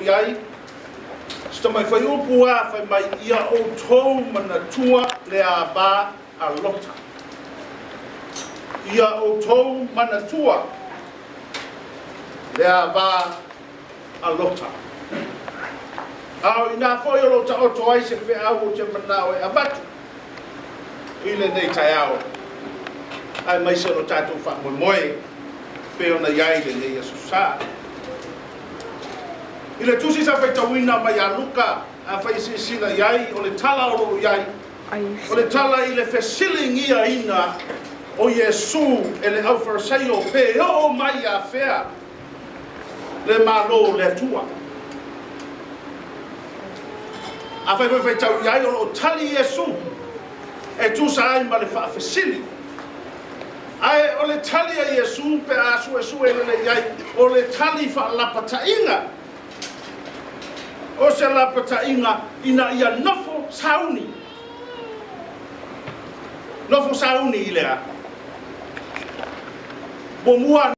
faitau i ai, si tamai fuaiupu a fai mai, Ia outou manatua le ava a Lota. Ia outou manatua le ava a Lota. A o i ina foi o lo o taoto ai se feau ou te manao e avatu i lenei taeao, aemaise o lo tatou faamoemoe pei ona i ai lenei Aso Sa. I le tusi sa faitauina mai ia Luka, afai e silasila i ai, o le tala o lo o i ai, o le tala i le fesiligiaina o Iesu e le aufarasaio pe oo mai afea le Malo o le Atua. Afai foi e faitau i ai, o lo o tali Iesu e tusa ai ma le faafesili. Ae o le tali a Iesu pe a suesue lelei i ai, o le tali faalapataiga. O se lapataiga ina ia nofo sauni. Nofo sauni i le a? Muamua.